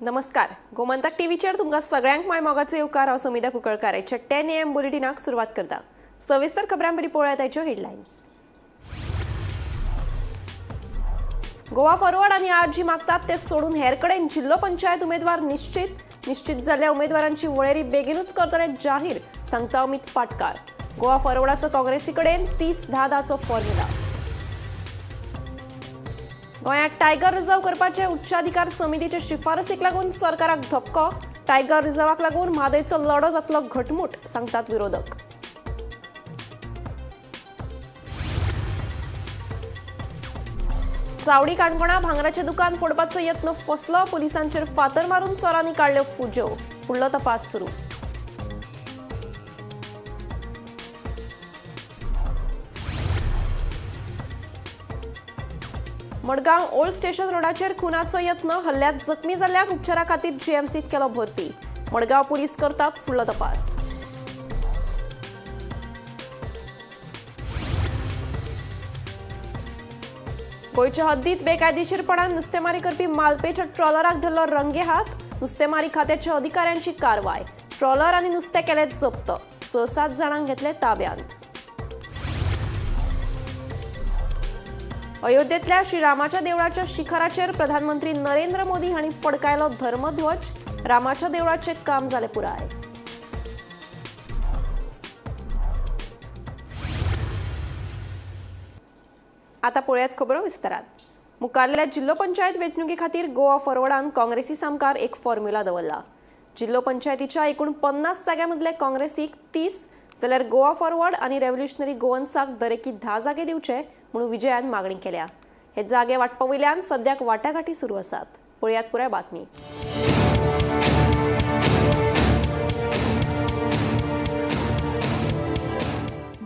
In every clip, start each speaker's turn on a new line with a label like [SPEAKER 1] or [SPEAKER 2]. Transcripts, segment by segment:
[SPEAKER 1] नमस्कार, गोमंतक टीव्हीचेर तुमकां सगळ्यांक माय मोगाचो येवकार. हांव समिता कुंकळकार. आयच्या 10 एएम बुलेटिनाक सुरवात करता. सविस्तर खबरां पयलीं पळोवया ताच्यो हेडलायन्स. गोवा फॉरवर्ड आनी आरजी मागतात ते सोडून हेर कडेन जिल्लो पंचायत उमेदवार निश्चित. निश्चित जाल्ल्या उमेदवारांची वळेरी बेगीनूच करतले जाहीर, सांगता अमित पाटकार. गोवा फॉरवर्डाचो काँग्रेसी कडेन 30-10-10चो फॉर्म्युला. गोंयांत टायगर रिझर्व करपाचे उच्चाधिकार समितीचे शिफारसीक लागून सरकाराक धपको. टायगर रिझर्वाक लागून म्हादयचो लढो जातलो घटमूट, सांगतात विरोधक. चावडी काणकोणा भांगराचें दुकान फोडपाचो यत्न फसलो. पुलिसांचेर फातर मारून चोरांनी काडल्यो फुज्यो. फुडलो तपास सुरू. मडगांव ओल्ड स्टेशन रोडाचेर खुनाचो यत्न. हल्ल्यात जखमी जाल्ल्याक उपचारा खातीर जीएमसीत केलो भरती. मडगांव पुलीस करतात फुडलो तपास. गोंयच्या हद्दीत बेकायदेशीरपणान नुस्तेमारी करपी मालपेच्या ट्रॉलराक धरलो रंगेहात. नुस्तेमारी खात्याच्या अधिकाऱ्यांची कारवाय. ट्रॉलर आनी नुस्तें केलें जप्त. स सात जाणांक घेतले ताब्यांत. अयोध्येतल्या श्रीरामाच्या देवळाच्या शिखराचेर प्रधानमंत्री नरेंद्र मोदी हांणी फडकायलो धर्मध्वज. रामाच्या देवळाचें काम जालें पुराय. आता पळयात खबरो विस्तारान. मुखारल्या जिल्लो पंचायत वेंचणुके खातीर गोवा फॉरवर्डान काँग्रेसी सामकार एक फॉर्म्युला दवरला. जिल्लो पंचायतीच्या एकूण 50 जाग्यां मदले काँग्रेसीक 30, जाल्यार गोवा फॉरवर्ड आनी रेव्होल्युशनरी गोवन्साक दरेकी 10 जागे दिवचे म्हणून विजयान मागणी केल्या. हे जागे वांटपा वयल्यान सद्याक वाटाघाटी सुरू आसात. पळयात पुराय बातमी.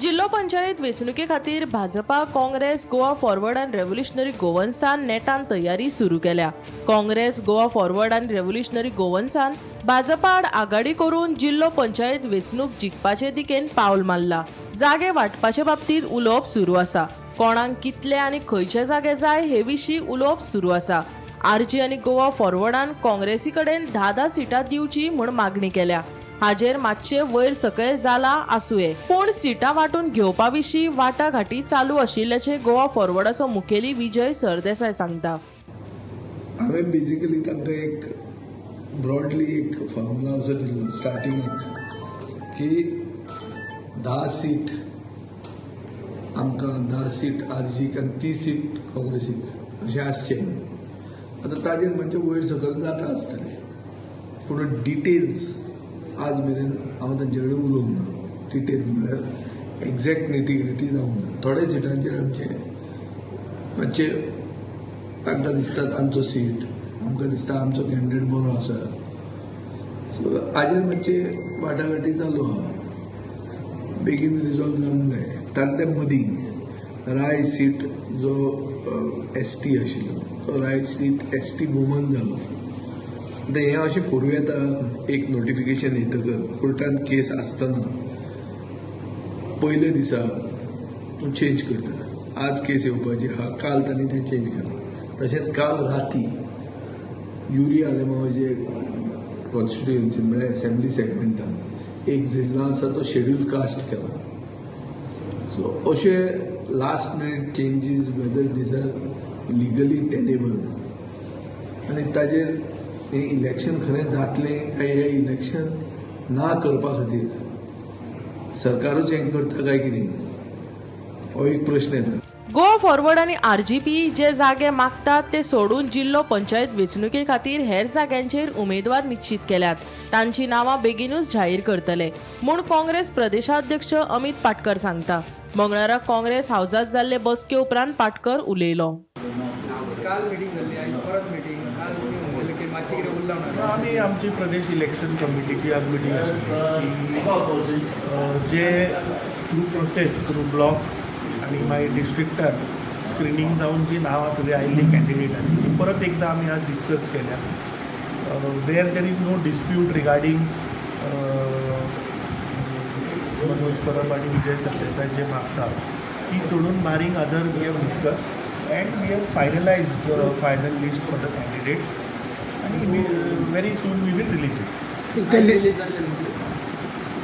[SPEAKER 2] जिल्लो पंचायत वेंचणुके खातीर भाजपा, काँग्रेस, गोवा फॉरवर्ड आनी रेव्होल्युशनरी गोवन्सान नेटान तयारी सुरू केल्या. काँग्रेस, गोवा फॉरवर्ड आनी रेव्होल्युशनरी गोवन्सान भाजपा आड आघाडी करून जिल्लो पंचायत वेंचणूक जिखपाचे दिकेन पावल मारला. जागे वांटपाचे बाबतींत उलोवप सुरू आसा. कोणाक कितले आनी खंयचे जागे जाय हे विशीं उलोवप सुरू आसा. आरजी आनी गोवा फॉरवर्डान काँग्रेसी कडेन 10 10 सिटां दिवची म्हूण मागणी केल्या. हाजेर मातशें वयर सकयल जाला आसुये, पूण सिटां वांटून घेवपा विशीं वाटाघाटी चालू आशिल्ल्याचें गोवा फॉरवर्डाचो मुखेली विजय सरदेसाय सांगता.
[SPEAKER 3] हांवें बेजिकली तांकां एक ब्रॉडली एक फॉर्मुला असो दिल्लो स्टार्टिंगाक की 10 सीट आमकां, 10 सीट आरजीक आनी 30 सीट काँग्रेसीक अशें आसचें. आतां ताजेर मातशें वयर सकयल जाता आसतलें, पूण डिटेल्स आज मेरेन हांव तांचे कडेन उलोवंक ना. डिटेल्स म्हळ्यार एग्जॅक्ट निटी ग्रिटी जावंक ना. थोड्या सिटांचेर आमचें मातशें तांकां दिसता तांचो सीट, आमकां दिसता आमचो कॅन्डिडेट बरो आसा. सो हाजेर मातशें वाटाघाटी चालू आहा. बेगीन रिजॉल्व जावंक जाय. तांतले मदीं राय सीट जो एसटी आशिल्लो तो राय सीट एसटी वुमन जालो. आतां हें अशें करूं येता? एक नोटिफिकेशन येतकर, कोर्टान केस आसतना पयले दिसा तूं चेंज करता. आज केस येवपाची आहा, काल तांणी तें चेंज केलां. तशेंच काल राती युरी आलेमावाचे कॉन्स्टिट्युएन्सी म्हळ्यार एसेंब्ली सेगमेंटान एक जिल्ला आसा तो शेड्यूल कास्ट केला. सो अशे last minute changes, whether these are legally tenable आनी ताजेर हें इलेक्शन खरें जातलें काय हें इलेक्शन ना करपा खातीर सरकारूच हें करता काय कितें, हो एक प्रश्न येता.
[SPEAKER 2] गोवा फॉरवर्ड आनी आरजीपी जे जागे मागतात ते सोडून जिल्लो पंचायत वेंचणुके खातीर हेर जाग्यांचेर उमेदवार निश्चित केल्यात. तांची नांवां बेगीनूच जाहीर करतले म्हूण काँग्रेस प्रदेशाध्यक्ष अमित पाटकर सांगता. मंगळारा काँग्रेस हावजात जाल्ले बसके उपरांत पाटकर उलयलो.
[SPEAKER 4] काल मिटींग जाल्ली, आयज परत मिटींग. काल मिटींग म्हणटलें की मातशें कितें उरलां म्हणून.
[SPEAKER 5] आमी आमची प्रदेश इलेक्शन कमिटीची आज मिटींग आशिल्ली की जे थ्रू प्रोसेस, थ्रू ब्लॉक आनी मागीर डिस्ट्रिक्टार स्क्रिनींग जावन जी नांवां सगळीं आयिल्ली कॅन्डिडेटाची, ती परत एकदां आमी आज डिस्कस केल्या. Where there is no dispute regarding Manoj Parab आनी विजय सरदेसाय जे मागता ती सोडून, barring other, we have discussed and we have finalized the final list for the candidates. आणि आनी very soon we will release it.
[SPEAKER 4] ते रिलीज जातले म्हणजे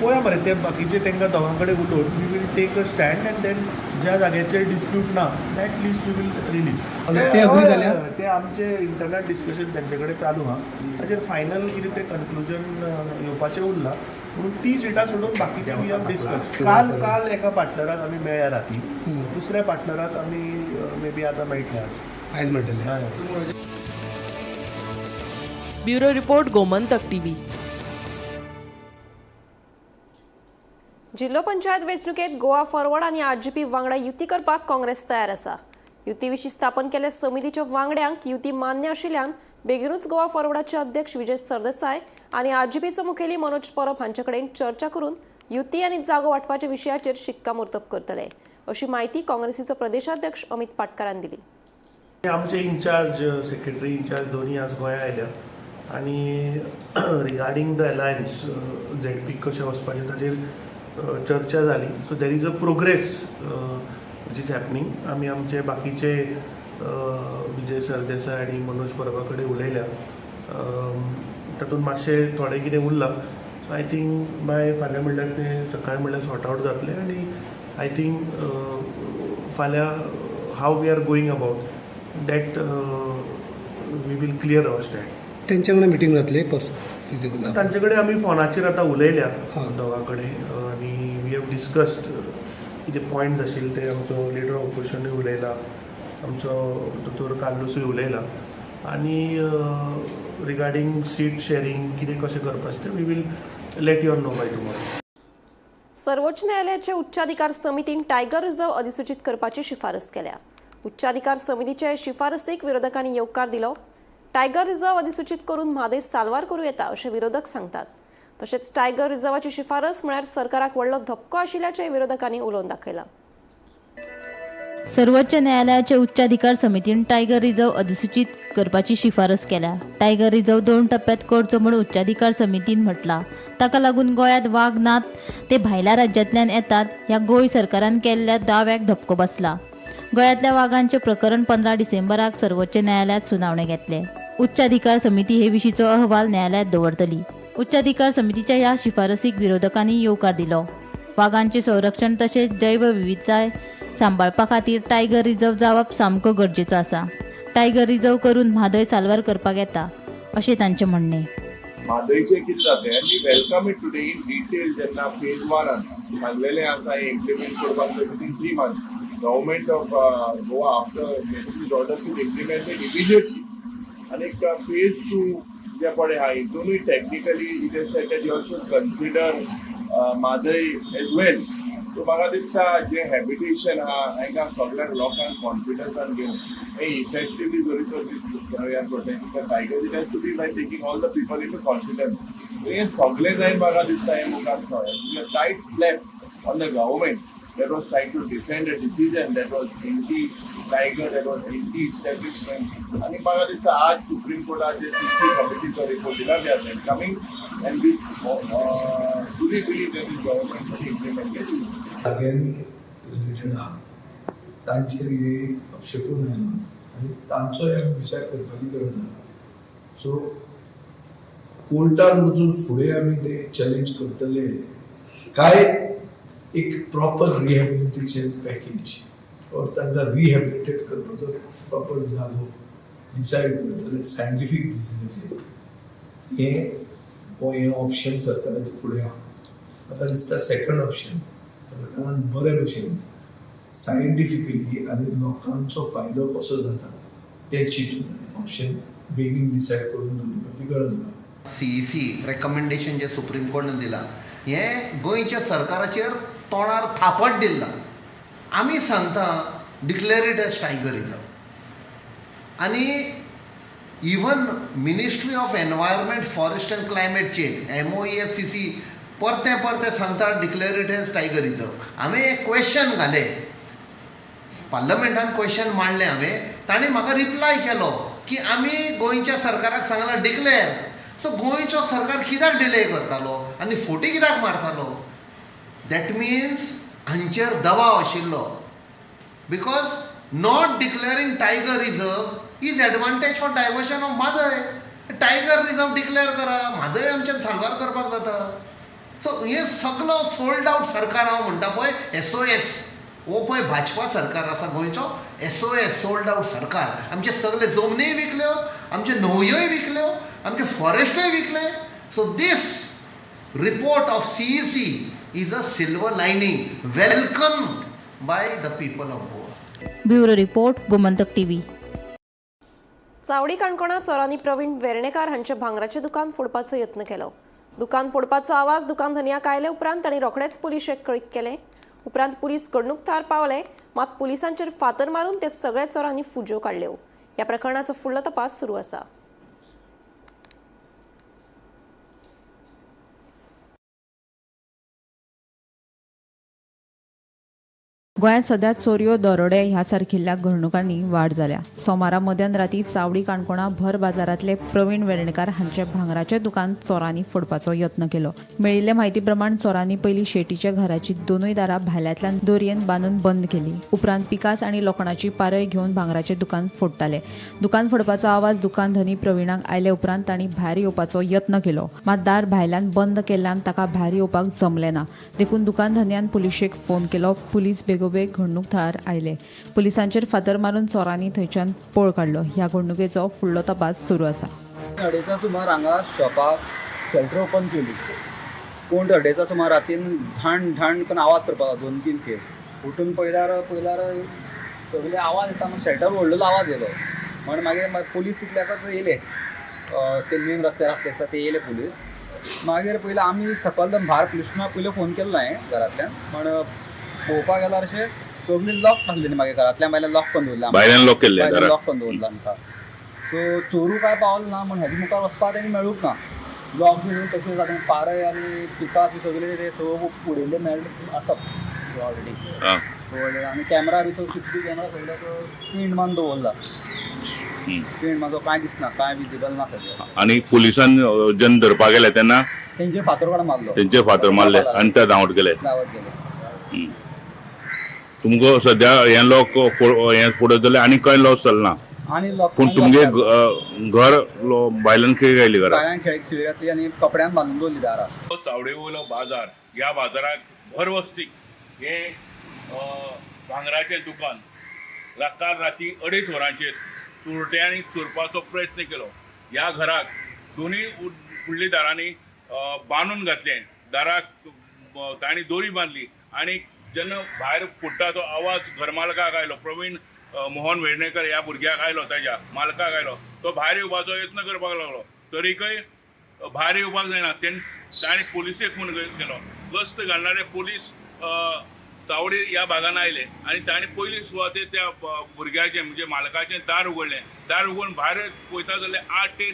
[SPEAKER 5] पळोवया मरे ते बाकीचे तांकां दोगां कडेन उलोवन we will take a stand and then ज्या जाग्याचेर डिस्प्यूट ना that list we will release.
[SPEAKER 6] ते agree जाल्या?
[SPEAKER 5] ते आमचे इंटरनल डिस्कशन तांचे कडेन चालू आहा, ताचेर फायनल कितें तें कन्क्लुजन येवपाचें उरलां. म्हणून ती सिटां सोडून बाकीचे we have discuss. काल काल एका पार्टनराक आमी मेळ्ळ्या राती, दुसऱ्या पार्टनराक आमी मे बी आतां मेळटले आज.
[SPEAKER 6] आयज मेळटले.
[SPEAKER 5] हय.
[SPEAKER 2] Bureau report, Gomantak TV.
[SPEAKER 1] जिल्हो पंचायत वेंचणुकेत गोवा फॉरवर्ड आनी आरजीपी वांगडा युती करपाक काँग्रेस तयार आसा. युती विशीं स्थापन केल्ल्या समितीच्या वांगड्यांक युती मान्य आशिल्ल्यान बेगीनूच गोवा फॉरवर्डाचे अध्यक्ष विजय सरदेसाय आनी आरजीपीचो मुखेली मनोज परब हांचे कडेन चर्चा करून युती आनी जागो वांटपाच्या विशयाचेर शिक्कामोर्तब करतले अशी म्हायती काँग्रेसीचो प्रदेशाध्यक्ष अमित पाटकारान दिली.
[SPEAKER 5] आमचे इन्चार्ज, सेक्रेटरी इन्चार्ज दोन्ही आज गोंया आयल्या आनी रिगार्डींग the alliance ZP कशें वचपाचें ताचेर चर्चा जाली. So there is a progress which is happening. आमी आमचे बाकीचे विजय सरदेसाय आनी मनोज परबा कडेन उलयल्या, तातूंत मातशें थोडें कितें उरलां. सो I think बाय फाल्यां म्हणल्यार तें सकाळी म्हणल्यार सॉर्ट आवट जातलें आनी I think फाल्यां how we are going about that we will clear our stand.
[SPEAKER 6] तेंच्या वांगडा मिटींग जातली फिजिकल?
[SPEAKER 5] तांचे कडेन आमी फोनाचेर आतां उलयल्या
[SPEAKER 6] हां.
[SPEAKER 5] दोगां कडेन आनी we have discussed कितें पॉयंट्स आशिल्ले ते. आमचो लिडर ऑफ ऑपोजिशनूय उलयला, आमचो दोतोर कार्लुसूय उलयला आनी रिगार्डींग सीट शेअरींग कितें कशें करपाचें तें we will let you know by tomorrow.
[SPEAKER 1] सर्वोच्च न्यायालयाच्या उच्चाधिकार समितीन टायगर रिझर्व्ह अधिसूचित करपाची शिफारस केल्या. उच्चाधिकार समितीचे शिफारसीक विरोधकांनी येवकार दिलो. टायगर रिझर्व्ह अधिसूचित करून म्हादय साल्वार करूं येता अशें विरोधक सांगतात. तशेंच टायगर रिझर्वाची शिफारस म्हळ्यार सरकाराक व्हडलो धपको आशिल्ल्याचें विरोधकांनी उलोवन दाखयलां.
[SPEAKER 7] सर्वोच्च न्यायालयाच्या उच्चाधिकार समितीन टायगर रिझर्व अधिसूचित करपाची शिफारस केल्या. टायगर रिझर्व दोन टप्प्यात करचो म्हूण उच्चाधिकार समितीन म्हटलां. ताका लागून गोंयांत वाग नात, ते भायल्या राज्यांतल्यान येतात ह्या गोंय सरकारान केल्ल्या दाव्याक धपको बसला. गोंयांतल्या वागांचें प्रकरण 15 डिसेंबराक सर्वोच्च न्यायालयांत सुनावणे घेतले. उच्चाधिकार समिती हे विशींचो अहवाल न्यायालयांत दवरतली. उच्चाधिकार समितीच्या ह्या शिफारसीक विरोधकांनी येवकार दिलो. वागांचें संरक्षण तशेंच जैवविविधताय सांबाळपा खातीर टायगर रिझर्व जावप सामको गरजेचो आसा. टायगर रिझर्व करून म्हादय साल्वार करपाक येता अशें तांचें म्हणणें.
[SPEAKER 8] म्हादयचें कितें जातें आनी we welcome it today in detail. जेन्ना फेज वनान सांगलेलें आसा हें इम्प्लिमेंट करपाक within 3 months, Government of Goa after getting orders is implemented immediately. आनी फेज टू जे पळय आहा हितूनय technically it is said that you also consider Mhadei as well. So म्हाका दिसता जें हॅबिटेशन आहा हांकां सगळ्यांक लोकांक कॉन्फिडन्सान घेवन हें इफेक्टिवली जरी तर protecting the tiger, it has to be by taking all the people into confidence. हें सगळें जायन म्हाका दिसता हें मुखार tight slap on the government that was trying to defend a decision that was anti-tiger, that was anti-establishment. आनी म्हाका दिसता आज सुप्रीम कोर्टाचे सीईसी कमिटीचो रिपोर्ट दिला, they are coming and we truly believe that this government will implement it.
[SPEAKER 3] जाग्यांनी related आहा तांचेर हे अपशकून आयला आनी तांचोय आमी विचार करपाची गरज आहा. सो कोर्टान वचून फुडें आमी ते चॅलेंज करतले काय एक प्रॉपर रिहॅबिलिटेशन पॅकेज ऑर तांकां रिहॅबिलिटेट करपाचो प्रॉपर जागो डिसायड करतले सायंटिफीक डिसिजनाचेर, हें हो हें ऑप्शन सरकाराच्या फुडें आहा. म्हाका दिसता सेकंड ऑप्शन सरकारान बरे भशेन सायंटिफिकली आनी लोकांचो फायदो कसो जाता तें चिंतून ऑप्शन बेगीन डिसायड करून दवरपाची गरज ना.
[SPEAKER 9] सीईसी रेकमेंडेशन जे सुप्रीम कोर्टान दिलां हें गोंयच्या सरकाराचेर तोंडार थापट दिल्लां. आमी सांगता, declare it as tiger reserve. आनी even Ministry of Environment, Forest and Climate Change, MOEFCC, परतें परतें सांगता, declare it as tiger reserve. हांवें एक क्वेश्चन घालें पार्लमेंटान, क्वेश्चन मांडलें हांवें. तांणी म्हाका रिप्लाय केलो की आमी गोंयच्या सरकाराक सांगलां डिक्लेअर. सो गोंयचो सरकार कित्याक डिले करतालो आनी फोटी कित्याक मारतालो? That means हांचेर दबाव आशिल्लो, because not declaring tiger reserve is advantage for diversion of Mhadei. Tiger reserve declare करा, म्हादय आमच्यान साल्वार करपाक जाता. सो हें सगलो सोल्ड आवट सरकार हांव म्हणटा पळय, एसओएस हो पळय भाजपा सरकार आसा गोंयचो, एसओएस सोल्ड आवट सरकार. आमचे सगळे जमनीय विकल्यो, आमचे न्हंयोय विकल्यो, आमचे फॉरेस्टूय विकले. So this report of CEC is a silver lining welcome by the people of Goa.
[SPEAKER 7] Bureau report, Gomantak TV.
[SPEAKER 1] Chavdi काणकोणा चोरांनी प्रवीण वेर्णेकार हांचे भांगराचें दुकान फोडपाचो यत्न केलो. दुकान फोडपाचो आवाज दुकान धनयाक आयले उपरांत तांणी रोखडेच पुलिशेक कळीत केलें. उपरांत पुलीस घडणूक थळार पावले, मात पुलिसांचेर फातर मारून ते सगळे चोरांनी फुज्यो काडल्यो. ह्या प्रकरणाचो फुडलो तपास सुरू आसा.
[SPEAKER 10] गोंयांत सध्या चोरयो, दरोडे ह्या सारकिल्ल्या घडणुकांनी वाड जाल्या. सोमारा मध्यान राती चावडी काणकोणा भर बाजारांतले प्रवीण वेर्णेकार हांचे भांगराचें दुकान चोरांनी फोडपाचो यत्न केलो. मेळिल्ले म्हायती प्रमाण चोरांनी पयलीं शेटीच्या घराची दोनूय दारां भायल्यांतल्यान दोरयेन बांदून बंद केली. उपरांत पिकास आनी लोखणाची पारय घेवन भांगराचें दुकान फोडटाले. दुकान फोडपाचो आवाज दुकान धनी प्रवीणाक आयले उपरांत तांणी भायर येवपाचो यत्न केलो, मात दार भायल्यान बंद केल्ल्यान ताका भायर येवपाक जमलें ना. देखून दुकान धनयान पुलिशेक फोन केलो. पुलीस बेगोबेग घडणूक थळार आयले. पुलिसांचेर फातर मारून चोरांनी थंयच्यान पळ काडलो. ह्या घडणुकेचो फुडलो तपास सुरू आसा.
[SPEAKER 11] अडेचा सुमार हांगा शॉपाक शटर ओपन केली. कोण अडेचा सुमार रातीन ढाण ढाण करून आवाज करपाक लागलो 2-3 खेप. उठून पळयल्यार पळयल्यार सगळे आवाज येता, मागीर शटर व्हडलो आवाज येयलो म्हण मागीर पुलीस तितल्याकच येयले. ते मेन रस्त्यार आसले आसा ते येयले पुलीस. मागीर पयलीं आमी सकयल भायर पुलिशना पयलीं फोन केल्लो हांवें घरांतल्यान, म्हण पळोवपाक गेल्यार अशें सगळीं लॉक आसलेली. मागीर घरांतल्यान भायल्यान लॉक करून दवरलें.
[SPEAKER 8] भायल्यान लॉक केल्लें
[SPEAKER 11] भायल्यान
[SPEAKER 8] घराक.
[SPEAKER 11] लॉक करून दवरलां आमकां. सो चोरू काय पावल ना म्हण हेजे मुखार वचपाक तेंकां मेळूंक ना. लॉक बी तशें जालें, पारय आनी पिकास बी सगळे ते थंय उडयल्ले मेळ आसात ऑलरेडी. आनी कॅमेरा बी सगळे सीसीटीव्ही कॅमेरा सगळे पेंट मारून दवरला. पेंट मारलो, कांय दिसना, कांय विजिबल ना सगळें.
[SPEAKER 8] आनी पुलिसान जेन्ना धरपाक गेले तेन्ना
[SPEAKER 11] तेंचे फातर काडून मारलो.
[SPEAKER 8] तेंचे फातर मारले आनी ते धांवट गेले.
[SPEAKER 11] धांवत गेले.
[SPEAKER 8] तुमकां सद्या हें लॉक हें फुडत जाल्यार आनी कांय लॉस जालें ना?
[SPEAKER 11] आनी लॉक
[SPEAKER 8] पूण तुमगे घर भायल्यान खिळी घायली घराक.
[SPEAKER 11] भायल्यान खेळ खिळी घातली आनी कपड्यान बांदून दवरली दारां.
[SPEAKER 8] चावडे वयलो बाजार, ह्या बाजाराक भरवस्तीक हें भांगराचें दुकान काल राती 2:30 वरांचेर चोरट्यांनी चोरपाचो प्रयत्न केलो. ह्या घराक दोनूय फुडल्या दारांनी बांदून घातलें. दाराक तांणी दोरी बांदली आनी जेन्ना भायर फुट्टा तो आवाज घरमालकाक आयलो. प्रवीण मोहन वेर्णेकर ह्या भुरग्याक आयलो, ताज्या मालकाक आयलो. तो भायर येवपाचो यत्न करपाक लागलो, तरीकय भायर येवपाक जायना. ताणें पुलिसेक फोन केलो. गस्त घालणारे पुलीस चावडी ह्या भागान आयले आनी ताणें पयली सुवातेर त्या भुरग्याचें म्हणजे मालकाचें दार उगडलें. दार उगडून भायर पळयता जाल्यार 8 ते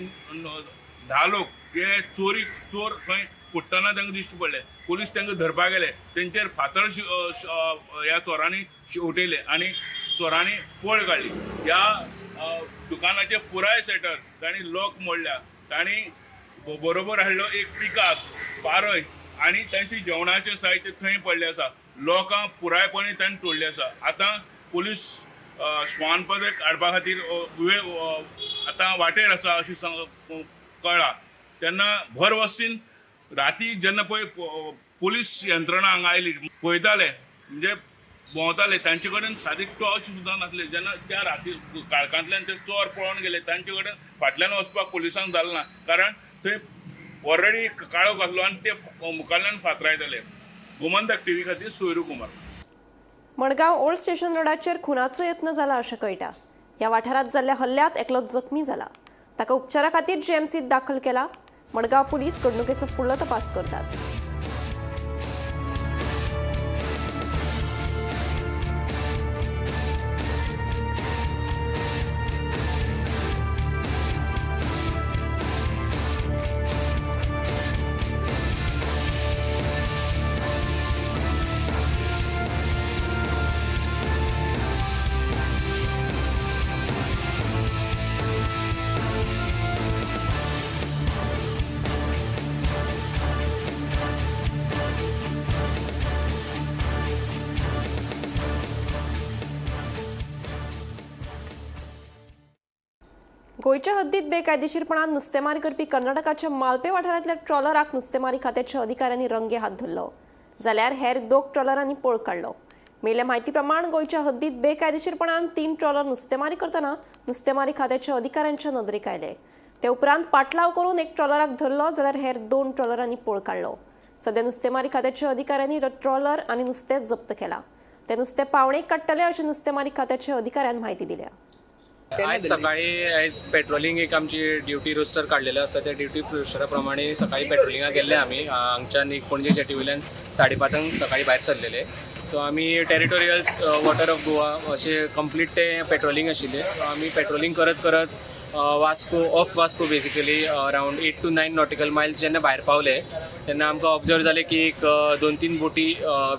[SPEAKER 8] 10 लोक हे चोरी चोर थंय फुट्टना तांकां दिश्टी पडले. पुलीस तांकां धरपाक गेले. तेंचेर फातर ह्या चोरांनी शेंवटयले आनी चोरांनी पळ काडली. ह्या दुकानाचे पुराय शटर तांणी लॉक मोडल्या. तांणी बरोबर हाडलो एक पिकास, पारय आनी तांचे जेवणाचें साहित्य थंय पडलें आसा. लोकां पुरायपणी तांणी तोडलें आसा. आतां पुलीस श्वान पदक हाडपा खातीर वेळ आतां वाटेर आसा अशें कळ्ळां. तेन्ना भर वस्तीन राती जेन्ना पळय पुलीस यंत्रणा हांगा आयली, पळयताले म्हणजे भोंवताले, तांचे कडेन सादी टॉर्च सुद्दां नासली. जेन्ना त्या राती काळखांतल्यान ते चोर पळोवन गेले, तांचे कडेन फाटल्यान वचपाक पुलिसांक जालें ना, कारण थंय ऑलरेडी काळोख आसलो आनी ते मुखाल्ल्यान फातरायताले. गोमंतक टीव्ही खातीर सोयरू कुमार.
[SPEAKER 1] मडगांव ओल्ड स्टेशन रोडाचेर खुनाचो यत्न जाला अशें कळटा. ह्या वाठारांत जाल्ल्या हल्ल्यांत एकलो जखमी जाला. ताका उपचारा खातीर जीएमसीत दाखल केला. मडगांव पुलीस घडणुकेचो फुडलो तपास करतात. गोंयच्या हद्दीत बेकायदेशीरपणान नुस्तेमारी करपी कर्नाटकाच्या मालपे वाठारांतल्या ट्रॉलराक नुस्तेमारी खात्याच्या अधिकाऱ्यांनी रंगे हात धरलो, जाल्यार हेर 2 ट्रॉलरांनी पळ काडलो. मेळिल्ल्या म्हायती प्रमाण गोंयच्या हद्दीत बेकायदेशीरपणान 3 ट्रॉलर नुस्तेमारी करतना नुस्तेमारी खात्याच्या अधिकाऱ्यांच्या नदरेक आयले. ते उपरांत पाटलाव करून एक ट्रॉलराक धरलो, जाल्यार हेर 2 ट्रॉलरांनी पळ काडलो. सध्या नुस्तेमारी खात्याच्या अधिकाऱ्यांनी ट्रॉलर आनी नुस्तें जप्त केला. ते नुस्तें पावणेक काडटले अशें नुस्तेमारी खात्याच्या अधिकाऱ्यान म्हायती दिल्या.
[SPEAKER 12] आयज सकाळी आयज पेट्रोलिंग एक आमची ड्युटी रोस्टर काडलेलो आसा. त्या ड्युटी रोस्टरा प्रमाणे सकाळी पेट्रोलिंगाक गेल्ले आमी. हांगच्यान एक पणजे जेटी वयल्यान 5:30 सकाळी भायर सरलेले. सो आमी टेरिटोरियल वॉटर ऑफ गोवा अशें कंप्लीट ते पेट्रोलिंग आशिल्लें. सो आमी पेट्रोलिंग करत करत Vasco off Vasco basically around 8 to 9 nautical miles जेन्ना भायर पावले तेन्ना आमकां ऑब्जर्व जालें की एक 2-3 बोटी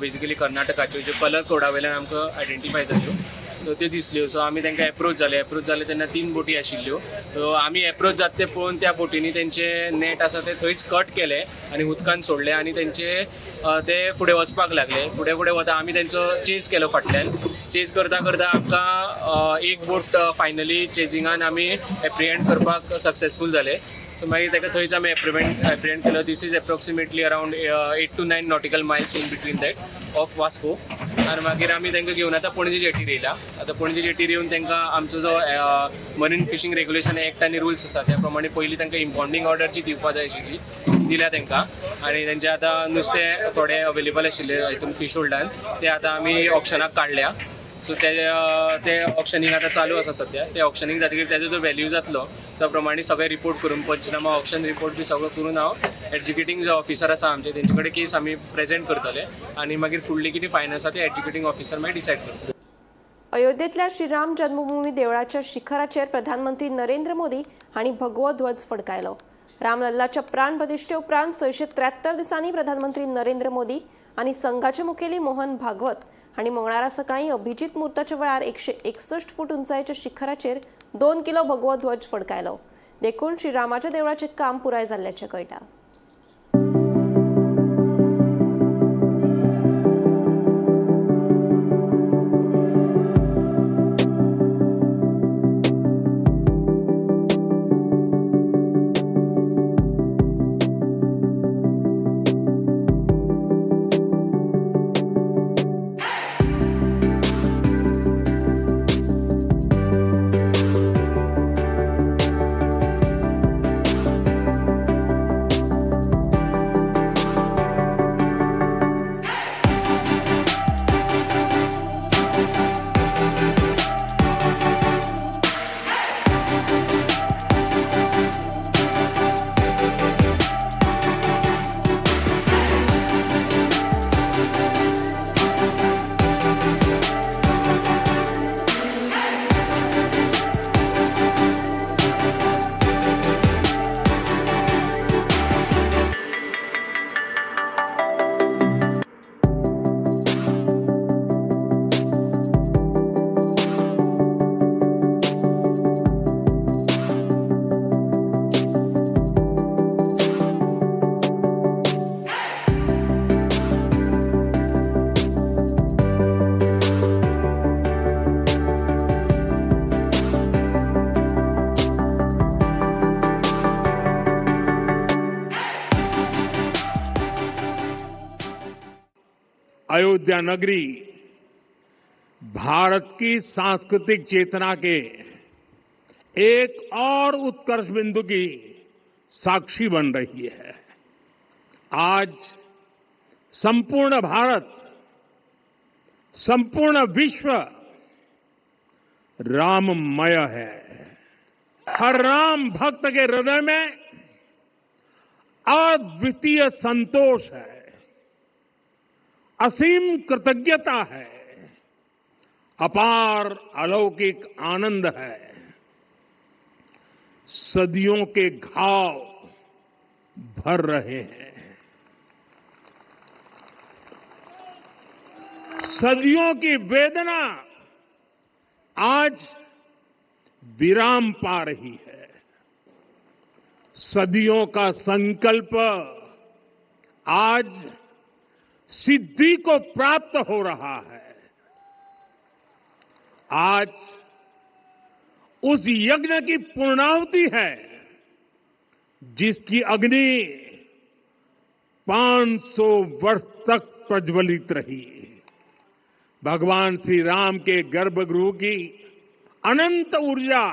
[SPEAKER 12] बेसिकली कर्नाटकाच्यो ज्यो कलर कोडा वयल्यान आमकां आयडेंटिफाय जाल्यो, सो त्यो दिसल्यो. सो आमी तांकां एप्रोच जाले. एप्रोच जाले तेन्ना 3 बोटी आशिल्ल्यो. सो आमी एप्रोच जाता ते पळोवन त्या बोटींनी तेंचे नेट आसा ते थंयच कट केले आनी उदकान सोडले आनी तेंचे ते फुडें वचपाक लागले. फुडें फुडें वता आमी तेंचो चेज केलो फाटल्यान. चेज करता करता आमकां एक बोट फायनली चेजिंगान आमी एप्रिहेंड करपाक सक्सेसफूल जाले. सो मागीर ताका थंयच आमी एप्रिहेंड केलो. This is approximately around 8 to 9 nautical miles in between that of Vasco. आनी मागीर आमी तांकां घेवन आतां पणजे जेटीर येयला. आतां पणजे जेटीर येवन तांकां आमचो जो मरीन फिशींग रेग्युलेशन एक्ट आनी रुल्स आसा त्या प्रमाणे पयलीं तांकां इम्पाउंडींग ऑर्डर जी दिवपा जाय आशिल्ली दिल्या तांकां. आनी तेंचे आतां नुस्तें थोडें अवेलेबल आशिल्लें हितून फीश होल्डान ते आतां आमी ऑक्शनाक काडल्या. सो ते ऑक्शनींग आतां चालू आसा सद्या. ते ऑक्शनींग जातकीर तेजो जो व्हॅल्यू जातलो त्या प्रमाणे सगळे रिपोर्ट करून पंचनामा ऑक्शन रिपोर्ट बी सगळो करून हांव एडज्युकेटींग जो ऑफिसर आसा आमचे तेंचे कडेन केस आमी प्रेजेंट करतले आनी मागीर फुडली कितें फायन आसा ते एडज्युकेटींग ऑफिसर मागीर डिसायड करतले.
[SPEAKER 1] अयोध्येंतल्या श्रीराम जन्मभूमी देवळाच्या शिखराचेर प्रधानमंत्री नरेंद्र मोदी हांणी भगवो ध्वज फडकायलो. रामलल्लाच्या प्राण प्रतिश्ठे उपरांत 673 दिसांनी प्रधानमंत्री नरेंद्र मोदी आनी संघाचे मुखेली मोहन भागवत हांणी मंगळारा सकाळीं अभिजीत मुहूर्ताच्या वेळार 161 फूट उंचायेच्या शिखराचेर 2 किलो भगवो ध्वज फडकायलो. देखून श्रीरामाच्या देवळाचें काम पुराय जाल्ल्याचें कळटा.
[SPEAKER 13] अयोध्या नगरी भारत की सांस्कृतिक चेतना के एक और उत्कर्ष बिंदु की साक्षी बन रही है। आज संपूर्ण भारत, संपूर्ण विश्व राममय है। हर राम भक्त के हृदय में अद्वितीय संतोष है, असीम कृतज्ञता है, अपार अलौकिक आनंद है। सदियों के घाव भर रहे हैं, सदियों की वेदना आज विराम पा रही है। सदियों का संकल्प आज सिद्धि को प्राप्त हो रहा है। आज उस यज्ञ की पूर्णाहुति है जिसकी अग्नि 500 वर्ष तक प्रज्वलित रही। भगवान श्री राम के गर्भगृह की अनंत ऊर्जा,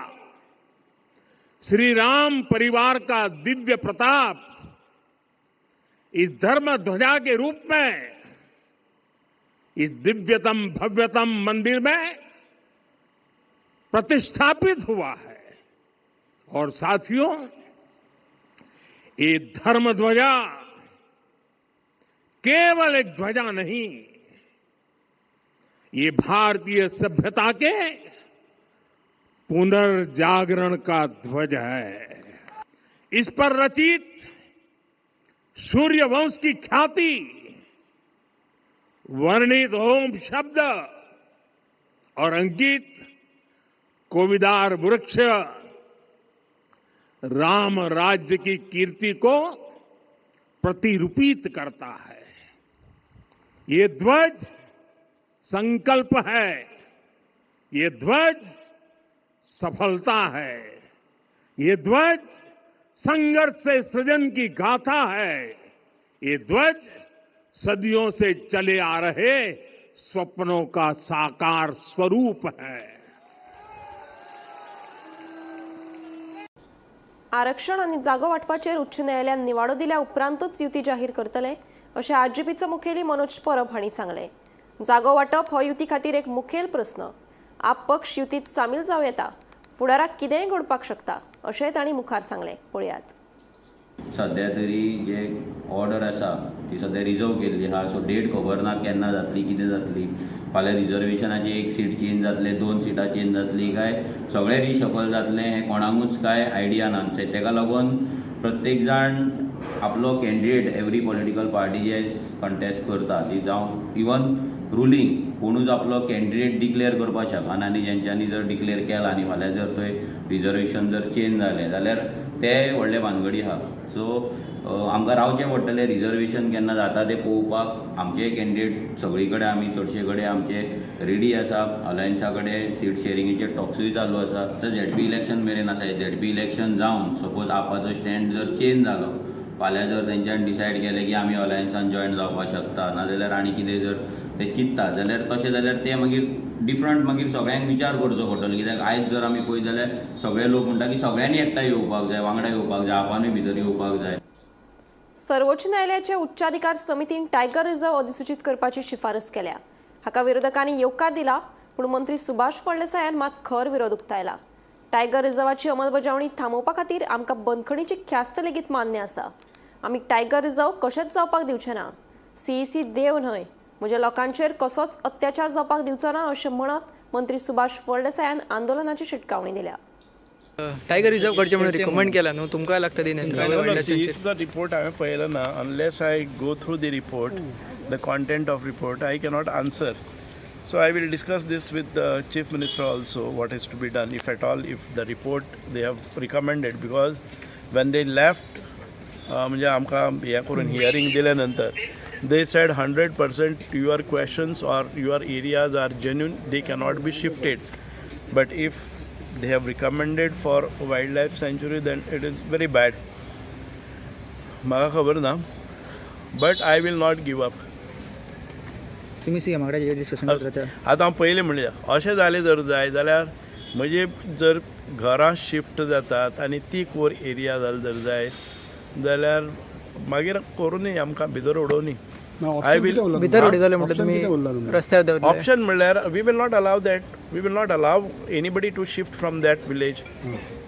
[SPEAKER 13] श्री राम परिवार का दिव्य प्रताप इस धर्म ध्वजा के रूप में इस दिव्यतम भव्यतम मंदिर में प्रतिष्ठापित हुआ है। और साथियों, ये धर्म ध्वजा केवल एक ध्वजा नहीं, ये भारतीय सभ्यता के पुनर्जागरण का ध्वज है। इस पर रचित सूर्यवंश की ख्याति, वर्णित ओम शब्द और अंकित कोविदार वृक्ष राम राज्य की कीर्ति को प्रतिरूपित करता है। ये ध्वज संकल्प है, ये ध्वज सफलता है, ये ध्वज संघर्ष से सृजन की गाथा है, ये ध्वज सदियों से चले आ रहे स्वप्नों का साकार स्वरूप है।
[SPEAKER 1] आरक्षण आनी जागो वांटपाचेर उच्च न्यायालयान निवाडो दिल्या उपरांतच युती जाहीर करतले अशें आरजीपीचो मुखेली मनोज परब हांणी सांगलें। जागो वांटप हो युती खातीर एक मुखेल प्रस्न। आप पक्ष युतीत सामील जावं येता, फुडाराक कितेंय घडपाक शकता अशेंय तांणी मुखार सांगलें। पळयात।
[SPEAKER 14] सध्या तरी जे ऑर्डर आसा ती सध्या रिजर्व केल्ली आहा, सो डेट खबर ना केन्ना जातली, कितें जातली। फाल्यां रिजर्वेशनाची एक सीट चेंज जातले, दोन सिटां चेंज जातली काय सगळें रिशफल जातलें हें कोणाकूच कांय आयडिया ना। तेका लागून प्रत्येक जाण आपलो कॅन्डिडेट एवरी पॉलिटिकल पार्टी जे कंटेस्ट करता ती जावं इवन रुलींग कोणूच आपलो कॅन्डिडेट डिक्लेअर करपाक शकना आनी जेंच्यांनी जर डिक्लेअर केला आनी फाल्यां जर थंय रिजर्वेशन जर चेंज जालें जाल्यार ते व्हडले भानगडी आहा। सो आमकां रावचें पडटलें रिजर्वेशन केन्ना जाता तें पळोवपाक। आमचे कॅन्डिडेट सगळी कडेन आमी चडशे कडेन आमचे रेडी आसा, अलायन्सा कडेन सीट शेरिंगेचे टॉक्सूय चालू आसा। झेडपी इलेक्शन मेरेन आसा, झेडपी इलेक्शन जावन सपोज आपाचो स्टँड जर चेंज जालो फाल्यां जर तेंच्यान डिसायड केलें की आमी अलायन्सान जॉयन जावपाक शकता, नाजाल्यार आनी कितें जर ते चिंत्ता जाल्यार तशें जाल्यार ते मागीर डिफरंट मागीर सगळ्यांक विचार करचो पडटलो। कित्याक आयज जर आमी पळयत जाल्यार सगळे लोक म्हणटा की सगळ्यांनी एकठांय येवपाक जाय, वांगडा येवपाक जाय, आपानूय भितर येवपाक जाय।
[SPEAKER 1] सर्वोच्च न्यायालयाचे उच्चाधिकार समितीन टायगर रिझर्व अधिसूचित करपाची शिफारस केल्या। हाका विरोधकांनी येवकार दिला, पूण मंत्री सुभाष फळदेसायान मात खर विरोध उक्तायला। टायगर रिझर्वाची अंमलबजावणी थांबोवपा खातीर आमकां बंदखणीची ख्यास्त लेगीत मान्य आसा। आमी टायगर रिझर्व कशेंच जावपाक दिवचे ना। सीईसी देव न्हय, म्हज्या लोकांचेर कसोच अत्याचार जावपाक दिवचो ना अशें म्हणत मंत्री सुभाष फळदेसायान आंदोलनाची शिटकावणी दिल्या।
[SPEAKER 4] टायगर रिझर्व करचें म्हणून रिकमेंड केला न्हू, तुमकां लागता ती
[SPEAKER 5] सीईसीचो रिपोर्ट हांवें पळयलो ना। Unless I go through the report, the content of report, I cannot answer. So I will discuss this with the chief minister also, what is to be done if at all, if the report they have recommended. Because when they left म्हणजे आमकां हें करून hearing दिल्या नंतर they said 100% your questions or your areas are genuine, they cannot be shifted. But if they have recommended for wildlife sanctuary then it is very bad. म्हाका खबर ना, but I will not give up.
[SPEAKER 11] तुमी C एमा कडेन discussion करता?
[SPEAKER 5] आतां हांव पयलीं म्हणलें अशें जालें जर जाय जाल्यार म्हणजे जर घरां शिफ्ट जातात आनी ती कोर एरिया जाली जर जाय जाल्यार मागीर करूं आमकां भितर उडोवनी। I will
[SPEAKER 4] भितर उडयतले म्हणल्यार तुमी रस्त्यार देंवतले?
[SPEAKER 5] ऑप्शन म्हणल्यार we will not allow that, we will not allow anybody to shift from that village.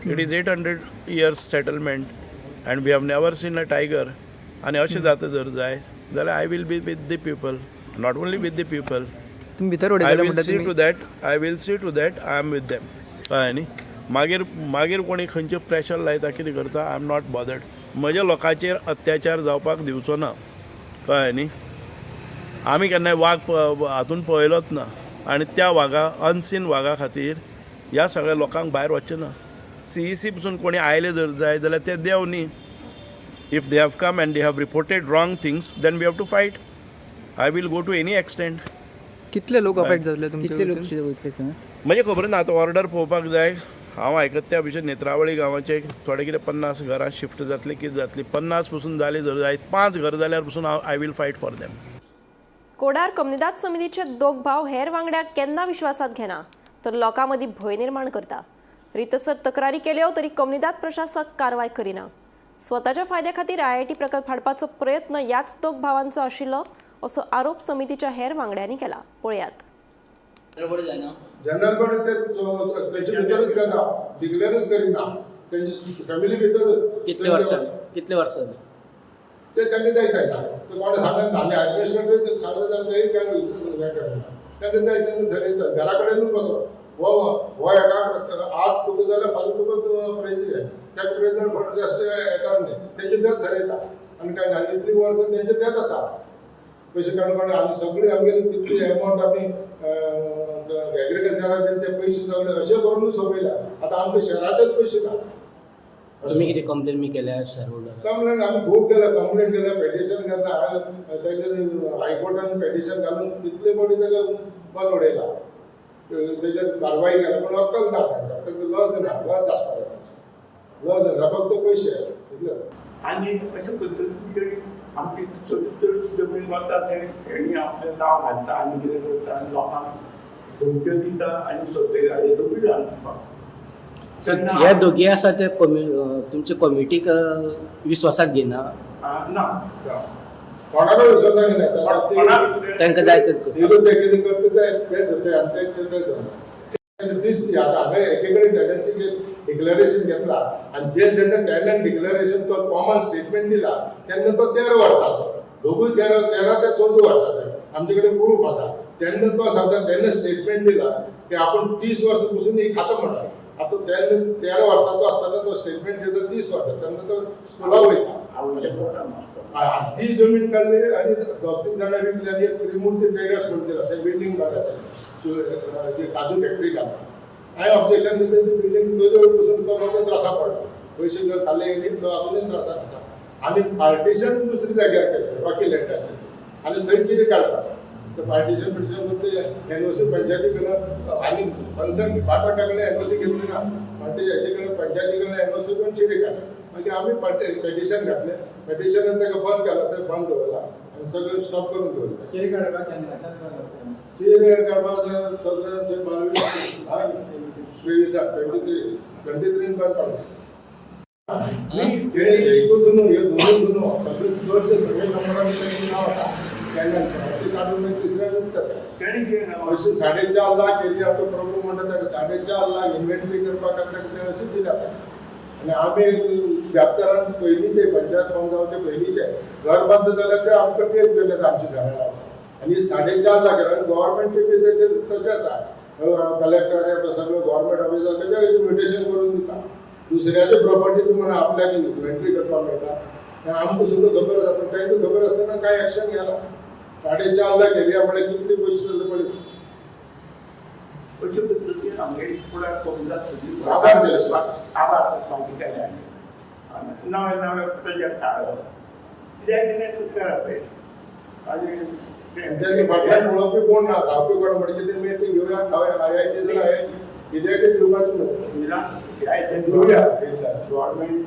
[SPEAKER 5] It is 800 years settlement and we have never seen a tiger. आनी अशें जाता जर जाय जाल्यार I will be with the people, not only with the people.
[SPEAKER 4] तुमी भितर
[SPEAKER 5] I
[SPEAKER 4] उडयतले
[SPEAKER 5] will
[SPEAKER 4] म्हणल्यार
[SPEAKER 5] C
[SPEAKER 4] तुमी
[SPEAKER 5] to that, I will see to that I am with them. कळ्ळें न्ही? मागीर मागीर कोणी खंयचें प्रेशर लायता कितें करता, I am not bothered. म्हज्या लोकांचेर अत्याचार जावपाक दिवचो ना, कळ्ळें न्ही? आमी केन्नाय वाग हातून पळयलोच ना आनी त्या वागा अनसीन वागा खातीर ह्या सगळ्या लोकांक भायर वचचें ना। सीईसी पसून कोणी आयले जर जाय जाल्यार ते देव न्ही। If they have come and they have reported wrong things then we have to fight. I will go to any extent.
[SPEAKER 4] कितले लोक अफेक्ट जातले तुमचे?
[SPEAKER 11] कितले लोक वयतले सर?
[SPEAKER 5] म्हणजे खबर ना, आतां ऑर्डर पळोवपाक जाय। हांव आयकता त्या भशेन नेत्रावळी गांवाचे थोडे कितें 50 घरां शिफ्ट जातली, कितें जातली, 50 पसून जाली जर जायत, 5 घर जाल्यार पसून हांव I will fight for them.
[SPEAKER 1] Kodar comunidade समितीचे दोग भाव हेर वांगड्याक केन्ना विश्वासात घेना तर लोकां मदीं भंय निर्माण करता. रितसर तक्रारी केल्यो तरी कोमुनिदाद प्रशासक कारवाय करिना. स्वताच्या फायद्या खातीर आयआयटी प्रकल्प हाडपाचो प्रयत्न ह्याच दोग भावांचो आशिल्लो असो आरोप समितीच्या हेर वांगड्यांनी केला. पळयात.
[SPEAKER 8] जनरल बॉडी ते तेंचे भितरूच घेता, डिक्लेरूच करिना, तेंची फॅमिली भितरूच.
[SPEAKER 12] कितले वर्सां कितले वर्सां जाली?
[SPEAKER 8] ते तांकां जाय तेन्ना ते कोणें सांगत आमी एडमिनिस्ट्रेटर सांगलें जाल्यार तेय काय हें करना. तांकां जाय तेन्ना थरयता, घरा कडेनूच बसो. हो हो हेका आज तुका जाल्यार फाल्यां तुका प्रेसिडेंट, त्या प्रेसिडेंट फुडें जास्त एटर्नी, तेंचे तेच थरयता. आनी काय ना, इतलीं वर्सां तेंचे तेच आसा, पयशे काडून काडून. आनी सगळी आमगेली कितली एमावंट आमी एग्रीकल्चराक दिले ते पयशे सगळे अशे करूनूच सोंपयल्या. आतां आमकां शहराचेच पयशे ना.
[SPEAKER 12] तुमी कितें कंप्लेन बी केल्या शॅर होल्डराक?
[SPEAKER 8] कंप्लेन आमी खूब केल्या, कंप्लेन केल्या, पेटिशन केन्ना तेजेर हायकोर्टान पेटिशन घालून कितले फावटी ताका बंद उडयला, तेजेर कारवाय केल्या, पूण अक्कल ना तांकां. तांकां लज ना, लज आसपाक जाय, लज ना, फक्त पयशे इतले.
[SPEAKER 5] आनी अशे पद्दतीन आमची चडशी जमीन वता थंय हेणी आपलें नांव घालता आनी कितें करता आनी लोकांक धमक्यो दिता आनी सोंपे दोगूय जाण.
[SPEAKER 12] हे दोगी आसा ते तुमचे कमिटीक विश्वासात घेना?
[SPEAKER 5] ना,
[SPEAKER 8] कोणाकूय विश्वासाक घेना.
[SPEAKER 12] तांकां जाय तें
[SPEAKER 8] ते कितें करता तें तेच आनी तें तीच ती. आतां हांगा एके कडेन टेनन्सी केस डिक्लरेशन घेतला आनी जे जेन्ना टेनंट डिक्लरेशन तो कॉमन स्टेटमेंट दिला तेन्ना तो 13 वर्साचो, दोगूय 13 ते 14 वर्साचे आमचे कडेन प्रूफ आसा. तेन्ना तो सांगता, तेन्ना स्टेटमेंट दिला की आपूण 30 वर्सां पसून ही खाता म्हणटा. आतां तेन्ना 13 वर्साचो आसतना तो स्टेटमेंट दिता 30 वर्सां, तेन्ना तो स्कुलाक वयता. ती जमीन काडली आनी 2-3 जाणां विकली आनी एक त्रिमुर्ती ट्रेडर्स म्हणून दिला, बिल्डींग बांदला तेणें, काजू फॅक्टरी घालता. हांवें ऑब्जेक्शन दिलें, ती बिल्डींग तो पसून तो म्हाका त्रासा पडलो, पयशे जर खाल्ले न्ही तो आजुनूय त्रासाक आसा. आनी पार्टिशन दुसऱ्या जाग्यार केलें रॉकी लँडाचेर आनी थंय चिरे काडपाक ते पार्टिशन बिर्टिशन करून ते एनओसी पंचायती कडल्यान आनी कन्सर्न डिपार्टमेंटा कडल्यान एनओसी घेतली ना, हेजे कडल्यान पंचायती कडल्यान एनओसी घेवन चिरे काडले. मागीर आमी पेटिशन घातलें, पेटिशनान ताका बंद केला, तें बंद दवरला आनी सगळें स्टॉप करून दवरलें.
[SPEAKER 4] चिरे काडपाक केन्ना?
[SPEAKER 8] चिरे काडपाक सगळें 22 23 23 बंद पडलें. तेणें एकूच न्हू, ह्यो दोनूच न्हू, सगळे चडशे सगळे नंबरांनी तेंचें नांव आसा. ते काडून मागीर तिसऱ्याक विकता ते. अशें 4.5 लाख एरिया तो प्रभू म्हणटा ताका 4.5 लाख इन्व्हेंटरी करपाक ताका ते अशें दिल्या ताका. आनी आमी जापदारान पयलींचे पंचायत फॉर्म जावचे पयलींचे घर बांदता जाल्यार ते आमकां टेप केले आमच्या घरा. आनी 4.5 लाख गव्हर्मेंट बी तशें आसा, कलेक्टर सगळे गव्हर्मेंट ऑफिसर कशें म्युटेशन करून दिता. दुसऱ्याचे प्रॉपर्टी तुमकां आपल्याक इन्व्हेंटरी करपाक मेळटा, आमकां सुद्दां खबर आसा, पूण तांकां खबर आसतना कांय एक्शन घेना. 4.5 लाख एरिया म्हळ्यार कितले पयशे जाले पळय.
[SPEAKER 5] अशे पद्दतीन आमगे फुडार कोमुनिदाद आभार करपाक केले आनी नवे नवे प्रोजेक्ट हाडप, कित्याक कितें करप आनी
[SPEAKER 8] तेन्ना फाटल्यान पळोवपी कोण ना, रावपी कोण म्हणजे कितें मिटींग घेवया, आयआयटी जाल्यार आयआयटी कित्याक दिवपाचें न्हू, दिवया.
[SPEAKER 5] गव्हर्मेंट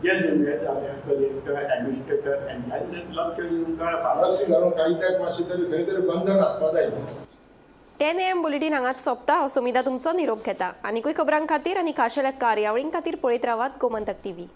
[SPEAKER 5] जे जाल्यार कलेक्टर ऍडमिनिस्ट्रेटर हेंच्यांनी लक्ष दिवन कळपाक,
[SPEAKER 8] लक्ष घालून काही त्याक मातशें तरी खंय तरी बंधन आसपा जाय.
[SPEAKER 1] 10 AM bulletin हांगाच सोंपता. हांव समिता तुमचो निरोप घेता. आनीकूय खबरां खातीर आनी खाशेल्या कार्यावळीं खातीर पळयत रावात Gomantak TV.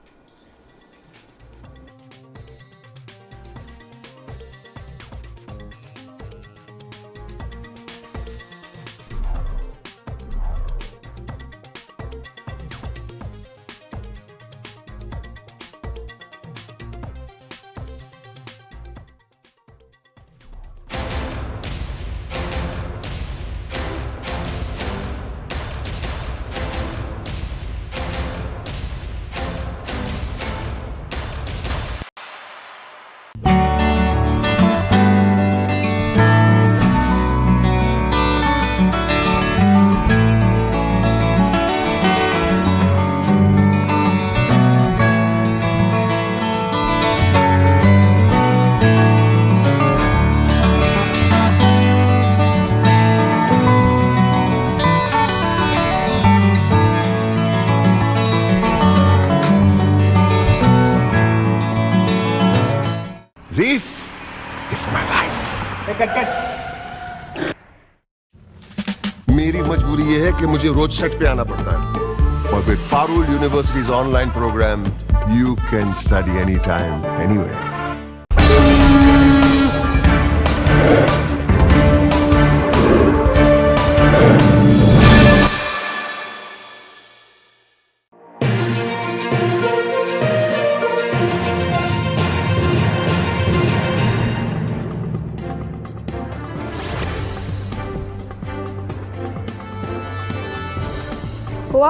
[SPEAKER 8] This is my life.
[SPEAKER 15] मेरी मजबूरी ये है कि मुझे रोज सेट पे आना पड़ता है और with Parul University's online program you can study any time, anywhere.